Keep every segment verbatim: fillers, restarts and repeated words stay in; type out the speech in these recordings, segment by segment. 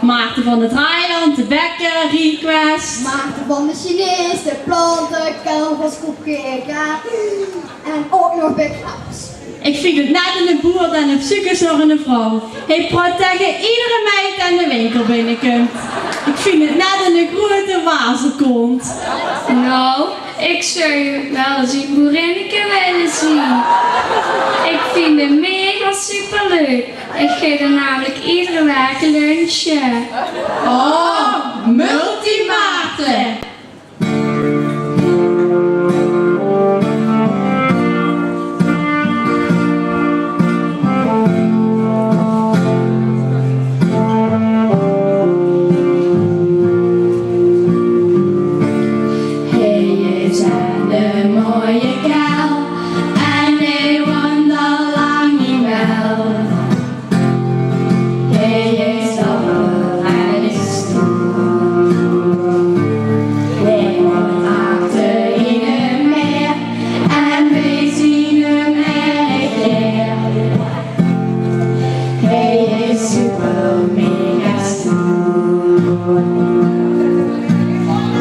Maarten van het Raailand, de bekker, Request. Maarten van de Chinees, de planten, carnavalskop G R K en ook nog Big House. Ik vind het net een boer den op zeuk is nao een vrouw. Hij praot tegen iedere meid en de winkel binnenkomt. Ik vind het net een grote wazelkont. Nou, ik zou wel eens een boerinneke willen zien. Ik vind het mega superleuk. Ik ga er namelijk iedere week lunchen. Oh, multimaten. Hij is een mooie kel en hij woont al lang niet wel. Hij is dapper en is stoer. Hij woont achter in een meer en wij zien hem erg gaer. Hij is super mega stoer.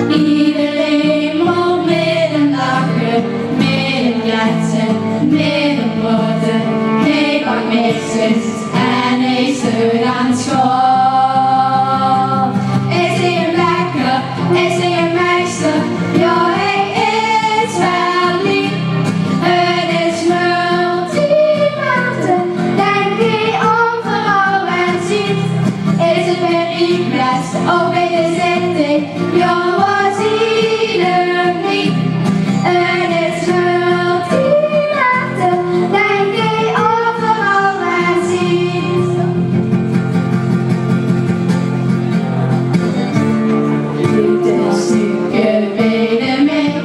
Iedereen moet met hem lachen, met hem kletsen, met hem praten. Hij pakt meesters en hij sleut aan school. Is hij een bekker? Is hij een meister? Ja, hij is wel lief. Het is multimaten, den ge overal wel ziet. Is het bij Request of bij de zitting? Ja, waar zien hem niet? Het is multimaten, den ge overal wel ziet. Doet een stukje bij de mik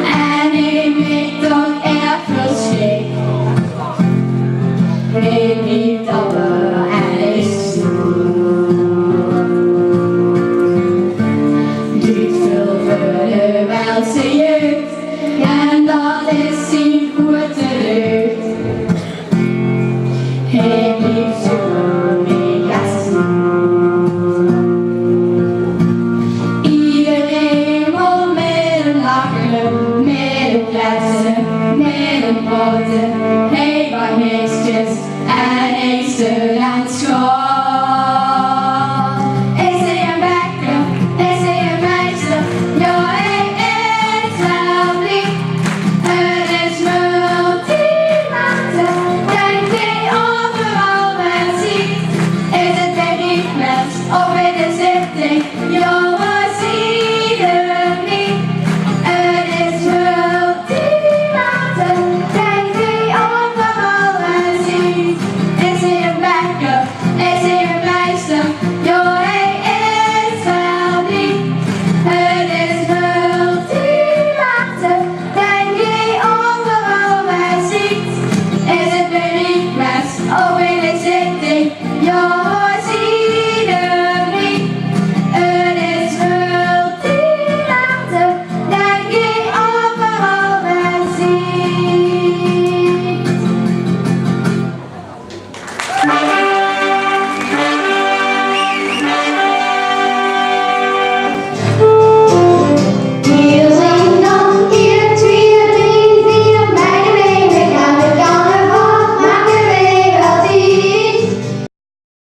en hij mikt toch erg veel schik. Hij niet alle en is stoer. Duut veel veur de Welse jeugd en dat is zien grote deugd. Hij blieft zo